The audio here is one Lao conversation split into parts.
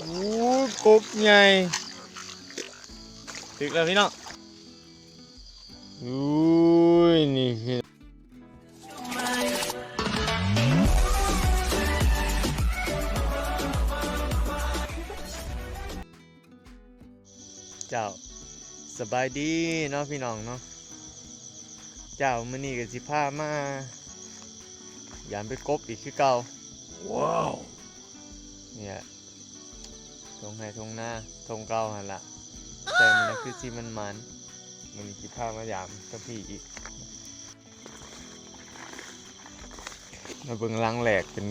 ໂອ້ ກົບໃຫຍ່ ຖືກແລ້ວພີ່ນ້ອງ. ອຸ້ຍ ນີ້ພີ່ນ້ອງ ເຈົ້າ ສະບາຍດີເນາະພີ່ນ້ອງເນາະ. ເຈົ້າ ມື້ນີ້ກໍຊິພາມາຢາມເປັດກົບອີກຄືເກົ່າ. ວ້າວ ນີ້ແຫຼະ ທົ່ງໄຮ່ທົ່ງນາ ທົ່ງເກົ່າຫັ້ນລະ ແຕ່ມັນຄືຊິໝານໆ. ມື້ນີ້ຊິພາມາຢາມກັບພີ່ອີກ. ມາເບິ່ງຫຼັງແລກ ເປັນ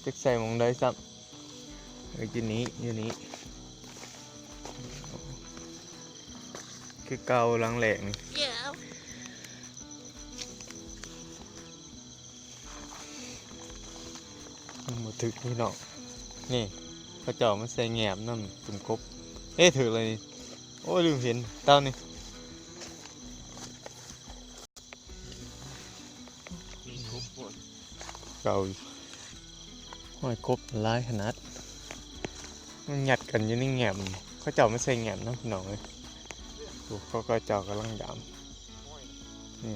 ຈັກໃສ່ໝ່ອງໃດຊ້ຳ. ເອີ ຢູ່ນີ້ ຢູ່ນີ້ ຄືເກົ່າຫຼັງແລກນີ້. ຍັງບໍ່ຖືກພີ່ນ້ອງ. ນີ້ເຂົາເຈົ້າມາໃສ່ແງບນຳຕຸ່ມກົບ. ເອີ ຖືກແລ້ວນີ້. ໂອ້ຍ ລືມເຫັນເຕົານີ້. ເກົ່າ ຮອຍກົບຫຼາຍຂະໜາດ ມັນຍັດກັນຢູ່ໃນແງບ. ເຂົາເຈົ້າມາໃສ່ແງບນຳພີ່ນ້ອງເອີຍ. ໂອ້ ເຂົາ ເຂົາເຈົ້າກຳລັງຢາມ ນີ້.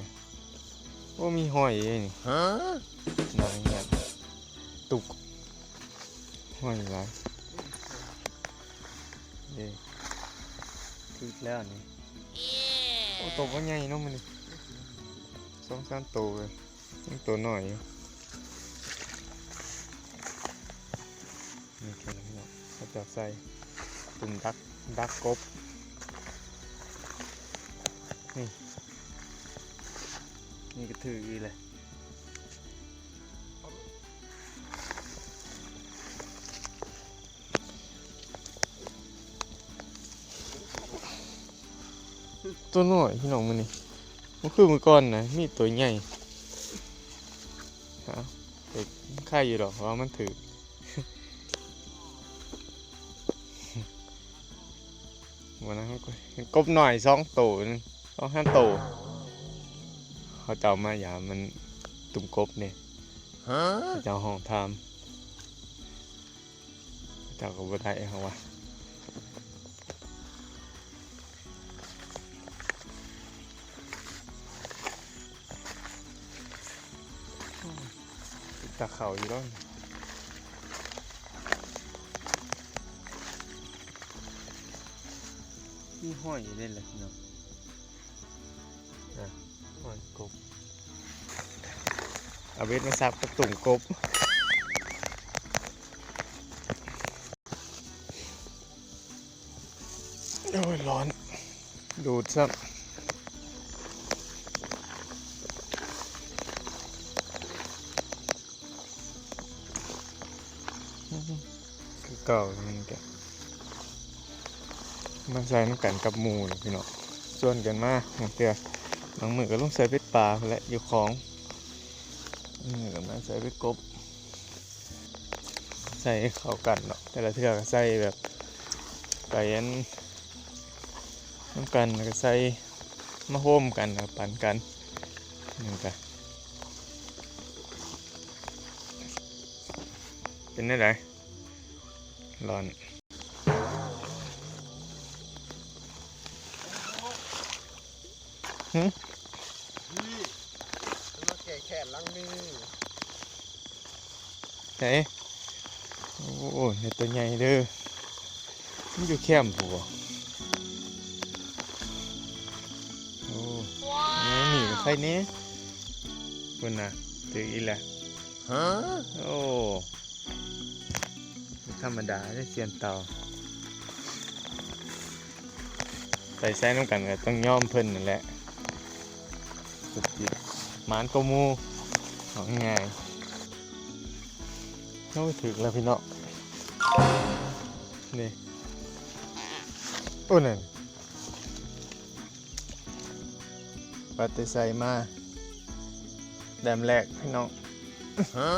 ໂອ້ ມີຮອຍອີກນີ້ ຫາ ໜ້າແງບ ຕຸກ ຮອຍຫຼາຍ. ເອີ ຖືກແລ້ວນີ້. ໂອ້ ໂຕບໍ່ໃຫຍ່ເນາະມື້ນີ້ ສອງສາມໂຕເລີຍ ຍັງໂຕນ້ອຍຢູ່. ນີ້ຄືພີ່ນ້ອງ ເຂົາເຈົ້າໃສ່ຕຸ່ມດັກ ດັກກົບ. ນີ້ ນີ້ກໍຖືກອີກແຫຼະ. ໂຕນ້ອຍພີ່ນ້ອງມື້ນີ້ ບໍ່ຄືມື້ກ່ອນນະ ມີໂຕໃຫຍ່. ເອົາ ແຕ່ໄຄຢູ່ດອກ ເພາະວ່າມັນຖືກ. ບໍ່ນະ ກົບນ້ອຍສອງໂຕ ສອງສາມໂຕ ເຂົາເຈົ້າມາຢາມມັນ ຕຸ່ມກົບນີ້ ເຂົາເຈົ້າຮ້ອງຖາມ. ເຈົ້າກໍບໍ່ໄດ້ເຮົາວ່າ ຕາເຂົ້າຢູ່ດອກ. ມີຮອຍຢູ່ເດ້ລະພີ່ນ້ອງ. ອ່ະ ຮອຍກົບ ເອົາເບັດມາສັບກັບຕຸ່ມກົບ. ໂອ້ຍ ຮ້ອນ ດູດຊ້ຳ. ຄືເກົ່າ ມັນກະມາໃສ່ນຳກັນກັບໝູ່ແຫຼະພີ່ນ້ອງ ຊວນກັນມາ. ບາງເທື່ອ ບາງມື້ກໍລົງໃສ່ເບັດປາພຸ້ນແຫຼະ ຢູ່ຂອງ. ເອີ ກຳລັງໃສ່ເບັດກົບ ໃສ່ເຂົ້າກັນເນາະ ແຕ່ລະເທື່ອກໍໃສ່ແບບ ໄປອັນ ນຳກັນ ແລ້ວກໍໃສ່ມາໂຮມກັນ ແລ້ວກໍປັນກັນ. ນີ້ກະເປັນແນວໃດ? ຮ້ອນ. ຫຶ? ນີ້ ມາແກ້ແຄ້ນຫຼັງນີ້. ໃສ? ໂອ້ ເຫັດຕົວໃຫຍ່ເດີ. ມັນຢູ່ແຄມພຸ້ນບໍ? ໂອ້ ນີ້ກໍໄຄແດ່. ພຸ້ນນະ ຖືກອີກແລ້ວ. ຮະ? ໂອ້ ບໍ່ທຳມະດາເດ້ ຊຽນເຕົ່າ. ໄປໃສນຳກັນກໍຕ້ອງຍອມເພິ່ນນັ້ນແຫຼະ ມັນຊິໝານກວ່າໝູ່ ເວົ້າງ່າຍໆ. ໂອ້ຍ ຖືກແລ້ວພີ່ນ້ອງ ນີ້ ໂອ້ ນັ້ນ ວ່າແຕ່ໃສມາ ແຕ້ມແລກພີ່ນ້ອງ. ຫະ?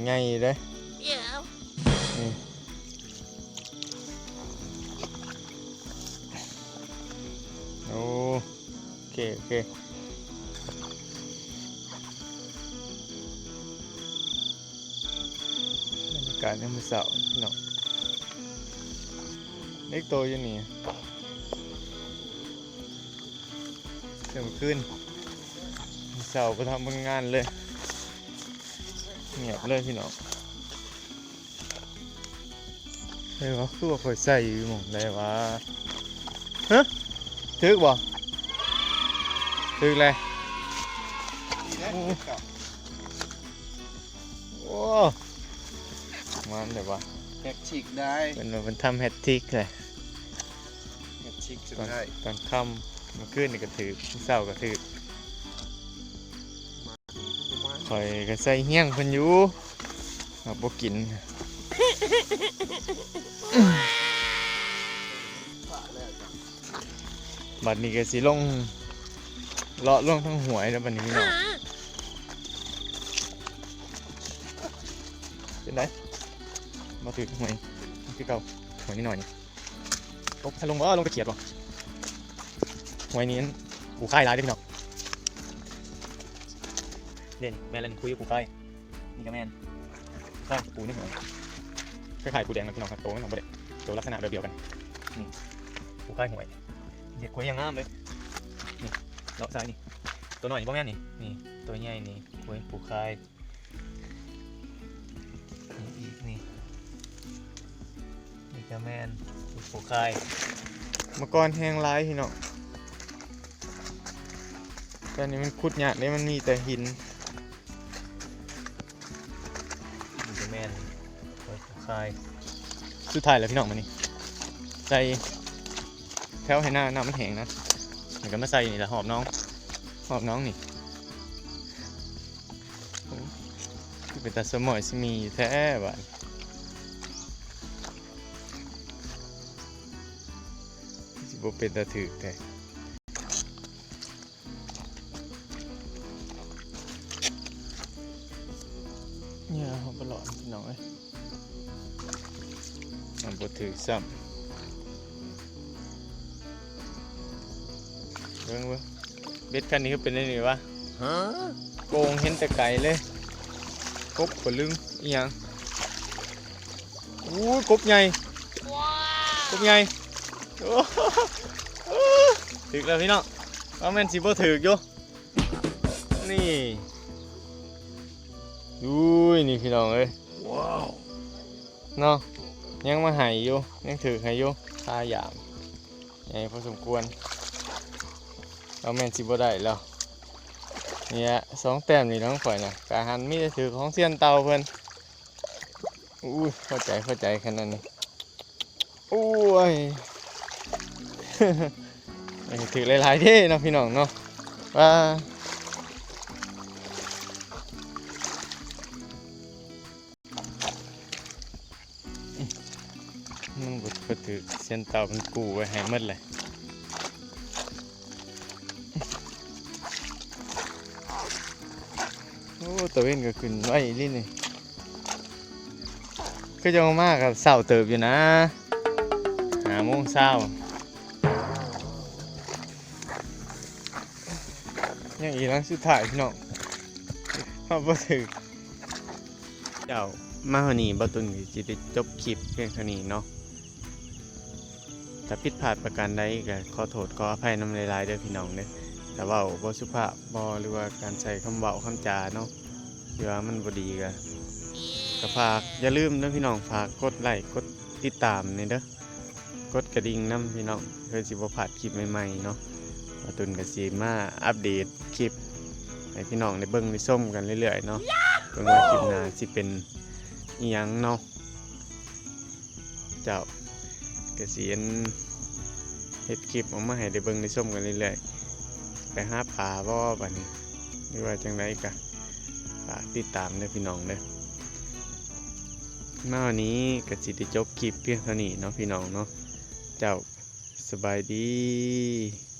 ໃຫຍ່ເດ້. ນີ້ ໂອເຄ ໂອເຄ. ບັນຍາກາດຍາມມື້ເຊົ້າພີ່ນ້ອງ ເລັກໂຕຢູ່ນີ້ ແຕ່ມື້ຄືນ ເຊົ້າບໍ່ທຳເບິ່ງງານເລີຍ ງຽບເລີຍພີ່ນ້ອງ. ເອີ ວ່າຄືວ່າຂ້ອຍໃສ່ຢູ່ໝ່ອງໃດວະ? ຮະ? ຖືກບໍ່? ຖືກແລ້ວ. ໂອ້ ມັນແບບວ່າ ແຮັດທຣິກໄດ້ ເພິ່ນວ່າເພິ່ນທຳແຮັດທຣິກແຫຼະ ແຮັດທຣິກຈົນໄດ້. ຕອນຄ່ຳ ມື້ຄືນນີ້ກໍຖືກ ມື້ເຊົ້າກໍຖືກ. ຂ້ອຍກໍໃສ່ຮຽງເພິ່ນຢູ່ ເຮົາບໍ່ກິນ. ບັດນີ້ກໍຊິລົງ ເລາະລົງທາງຫ້ວຍແລ້ວບັດນີ້ພີ່ນ້ອງ. ເປັນໃດ? ບໍ່ຖືກຫ້ວຍ ຄືເກົ່າ ຫ້ວຍນ້ອຍໆ. ຕົກທະລົງບໍ່? ລົງໄປຂຽດບໍ່? ຫ້ວຍນີ້ມັນປູຄາຍຫຼາຍເດ້ພີ່ນ້ອງ. ເດ້ນີ້ ແມ່ນແລ້ວນີ້ ຄຸຍປູຄາຍ. ນີ້ກໍແມ່ນ ຄາຍປູໃນຫ້ວຍ ຄ້າຍໆປູແດງນະພີ່ນ້ອງ. ຄັບ ໂຕມັນບໍ່ໄດ້ ໂຕລັກສະນະແບບດຽວກັນ. ນີ້ ປູຄາຍຫ້ວຍ ເຮັດຫ້ວຍຢ່າງງາມເລີຍ. ນີ້ ເລາະຊາຍນີ້ ໂຕນ້ອຍນີ້ບໍ່ແມ່ນນີ້ ນີ້ ໂຕໃຫຍ່ນີ້ ໂອ້ຍ ປູຄາຍ. ນີ້ອີກນີ້ ນີ້ກໍແມ່ນປູຄາຍ. ເມື່ອກ່ອນແຮງຫຼາຍພີ່ນ້ອງ ແຕ່ນີ້ມັນຂຸດຍາກເດ້ ມັນມີແຕ່ຫີນ. ນີ້ກໍແມ່ນ ໂອ້ຍ ປູຄາຍ. ສຸດທ້າຍແລ້ວພີ່ນ້ອງ ມານີ້ ໃສ່ແຖວໄຮ່ນາ ນ້ຳມັນແຫ້ງນະ ແລ້ວກໍມາໃສ່ນີ້ລະ ຮອບໜອງ ຮອບໜອງນີ້. ໂອ້ ຄືເປັນຕາສະໝອຍສະໝີແທ້ບາດ ຄືຊິບໍ່ເປັນຕາຖືກແທ້. ເຫຍື່ອເຮົາບໍ່ຫຼອດພີ່ນ້ອງເອີຍ ມັນບໍ່ຖືກຊ້ຳ. ເບິ່ງ ເບິ່ງ ເບັດຄັນນີ້ຄືເປັນແນວນີ້ວະ? ໂກງເຫັນແຕ່ໄກເລີຍ. ກົບກໍລຶງອີ່ຫຍັງ? ໂອ້ຍ ກົບໃຫຍ່ ກົບໃຫຍ່. ໂອ້ ຖືກແລ້ວພີ່ນ້ອງ ວ່າແມ່ນຊິບໍ່ຖືກຢູ່. ນີ້ ອຸ້ຍ ນີ້ພີ່ນ້ອງເອີຍ ວ້າວ ເນາະ ຍັງມາໃຫ້ຢູ່ ຍັງຖືກໃຫ້ຢູ່ ຄາຢາມ ໃຫຍ່ພໍສົມຄວນ. ເອົາ ແມ່ນຊິບໍ່ໄດ້ແລ້ວ ນີ້ລະ ສອງແຕ້ມນີ້ຂອງຂ້ອຍນະ ກະຫັນມີແຕ່ຖືກຂອງຊຽນເຕົ່າເພິ່ນ. ອຸ້ຍ ພໍໃຈ ພໍໃຈຂະໜາດນີ້. ໂອ້ຍ ຖືກຫຼາຍໆເດ້ເນາະພີ່ນ້ອງເນາະ ວ່າ ມັນບໍ່ ບໍ່ຖືກ ຊຽນເຕົ່າເພິ່ນກູ້ໄວ້ໃຫ້ໝົດເລີຍ. ໂອ້ ຕາເວັນກໍຂຶ້ນໄວອີ່ຫຼີນີ້ ຄືຈັ່ງມາກໍເຊົ້າເຕີບຢູ່ນະ ຫ້າໂມງເຊົ້າ. ຍັງອີກຫຼັງສຸດທ້າຍພີ່ນ້ອງ ເຮົາບໍ່ຖືກ. ເຈົ້າ ມາຮອດນີ້ ບ່າວຕຸນກໍຊິໄດ້ຈົບຄລິບພຽງເທົ່ານີ້ເນາະ. ຖ້າຜິດພາດປະການໃດກໍຂໍໂທດຂໍອະໄພນຳຫຼາຍໆເດີພີ່ນ້ອງເດີ ຖ້າເວົ້າບໍ່ສຸພາບບໍ ຫຼືວ່າການໃຊ້ຄຳເວົ້າຄຳຈາເນາະ ທີ່ວ່າມັນບໍ່ດີກໍ ກໍຝາກ ຢ່າລືມເດີພີ່ນ້ອງ ຝາກກົດໄລ້ກົດຕິດຕາມແດ່ເດີ ກົດກະດິ່ງນຳພີ່ນ້ອງ ເພື່ອຊິບໍ່ພາດຄລິບໃໝ່ໆເນາະ. ບ່າວຕຸນກໍຊິມາອັບເດດຄລິບໃຫ້ພີ່ນ້ອງໄດ້ເບິ່ງໄດ້ຊົມກັນເລື້ອຍໆເນາະ ເບິ່ງວ່າຄລິບໜ້າຊິເປັນອີ່ຫຍັງເນາະ. ເຈົ້າ ກະຊິອັນ ເຮັດຄລິບອອກມາໃຫ້ໄດ້ເບິ່ງໄດ້ຊົມກັນເລື້ອຍໆ. ໄປຫາປາບໍ່ບາດນີ້ ຫຼືວ່າຈັ່ງໃດກະຝາກຕິດຕາມເດີພີ່ນ້ອງເດີ. ມາວັນນີ້ກະຊິໄດ້ຈົບຄລິບພຽງເທົ່ານີ້ເນາະພີ່ນ້ອງເນາະ. ເຈົ້າ ສະບາຍດີ.